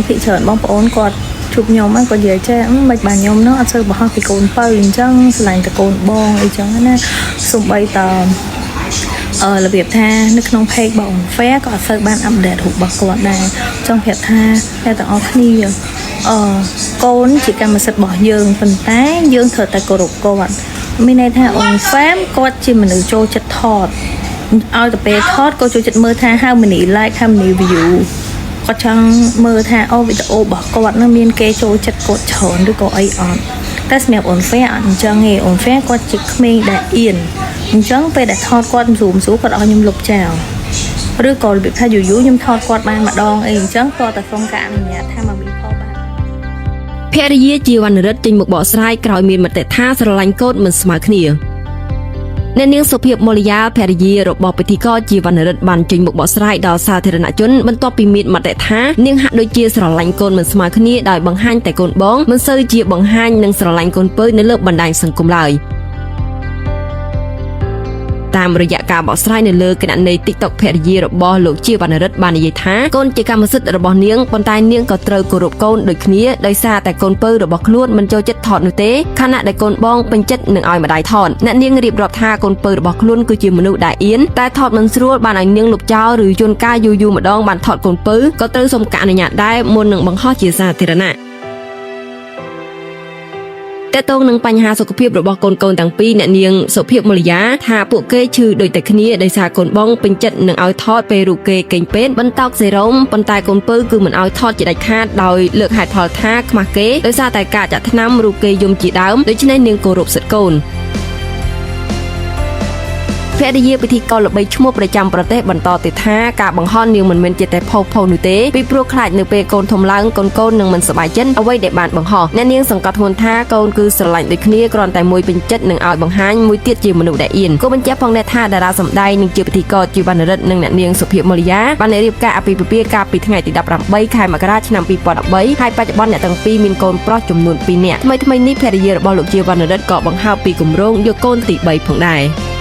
ភាគច្រើនបងប្អូនគាត់ជួបខ្ញុំហ្នឹងគាត់និយាយចេះមិនបានខ្ញុំហ្នឹងអត់សូវបង្ហោះពីកូនពៅអញ្ចឹងស្រឡាញ់តែកូនបងអីចឹងណាសំបីតរបៀបថានៅក្នុង page របស់អូន Fair ក៏អត់សូវបាន update រូបរបស់គាត់ដែរចង់ប្រាប់ថាអ្នកទាំងអស់គ្នាកូនជាកម្មសិទ្ធិរបស់យើងប៉ុន្តែយើងត្រូវតែគោរពគាត់មានន័យថាអូន Fam គាត់ជាមនុស្សចូលចិត្តថតឲ្យទៅពេលថតក៏ចូលចិត្តមើលថា how many like, how many view គាត់ចង់មើលថាអូវីដេអូរបស់គាត់នឹងមានគេចូលចិត្តគាត់ច្រើនឬក៏អីអត់តែសម្រាប់អូន Fair អត់អញ្ចឹងទេអូន Fair គាត់ជាក្មេងដែលអៀនអញ្ចឹងពេលដែលថតគាត់ zoom ស៊ូគាត់ឲ្យខ្ញុំលុបចោលឬក៏របៀបថាយូរយូរខ្ញុំថតគាត់បានម្ដងអីអញ្ចឹងគាត់តែសុំការអនុញ្ញាតថាមកមីផលបាន ភរិយាជាវណ្ណរិទ្ធចេញមកបកស្រាយក្រោយមានមតិថាស្រឡាញ់កូនមិនស្មើគ្នាអ្នកនាងសុភាពមូលយាភរិយារបស់ពិធីករជាវណ្ណរិទ្ធបានចេញមកបកស្រាយដល់សាធារណជនបន្ទាប់ពីមានមតិថានាងហាក់ដូចជាស្រឡាញ់កូនមិនស្មើគ្នាដោយបង្ហាញតែកូនបងមិនសូវជាបង្ហាញនិងស្រឡាញ់កូនពៅនៅលើបណ្ដាញសង្គមឡើយតាមរយៈការបកស្រាយនៅលើគណនី TikTok ភរិយារបស់លោកជាវណ្ណរិទ្ធបាននិយាយថាកូនជាកម្មសិទ្ធិរបស់នាងប៉ុន្តែនាងក៏ត្រូវគោរពកូនដូចគ្នាដោយសារតែកូនពៅរបស់ខ្លួនមិនចូលចិត្តថតនោះទេខណៈដែលកូនបងពេញចិត្តនឹងឲ្យម្ដាយថតអ្នកនាងរៀបរាប់ថាកូនពៅរបស់ខ្លួនគឺជាមនុស្សដែលអៀនតែថតមិនស្រួលបានឲ្យនាងលុបចោលឬយន្តការយូរយូរម្ដងបានថតកូនពៅក៏ត្រូវសុំការអនុញ្ញាតដែរមុននឹងបង្ហោះជាសាធារណៈតើតងនឹងបញ្ហាសុខភាពរបស់កូនកូនទាំងពីរអ្នកនាងសុភាពមូលយាថាពួកគេឈឺដូចតែគ្នាដោយសារកូនបងពេញចិត្តនឹងឲ្យថតពេលរូបគេកេងពេទ្យបន្តោកសេរ៉ូមប៉ុន្តែកូនពៅគឺមិនឲ្យថតជាដាច់ខាតដោយលើកហេតុផលថាខ្មាស់គេដោយសារតែការចាក់ថ្នាំរូបគេយំជាដើមដូច្នេះនាងគោរពសិទ្ធិកូនភរិយាពិធីករល្បីឈ្មោះប្រចាំប្រទេសបន្តទៀតថាការបង្ហោះនាងមិនមែនជាតែផុសផុសនោះទេពីព្រោះខ្លាចនៅពេលកូនធំឡើងកូនកូននឹងមិនសប្បាយចិត្តអ្វីដែលបានបង្ហោះអ្នកនាងសង្កត់ធ្ងន់ថាកូនគឺស្រឡាញ់ដូចគ្នាគ្រាន់តែមួយពេញចិត្តនឹងឲ្យបង្ហាញមួយទៀតជាមនុស្សដែលអៀនគូបញ្ជាក់ផងដែរថាតារាសម្ដែងនិងជាពិធីករជីវណ្ណរិទ្ធនិងអ្នកនាងសុភាពមូលយាបានរៀបការអាពាហ៍ពិពាហ៍កាលពីថ្ងៃទី18ខែមករាឆ្នាំ2013ហើយបច្ចុប្បន្នអ្នកទាំងពីរមានកូនប្រុសចំនួន2នាក់ថ្មីៗនេះភរិយារបស់លោកជាវណ្ណរិទ្ធក៏បង្ហើបពីគម្រោងយកកូនទី3ផងដែរ។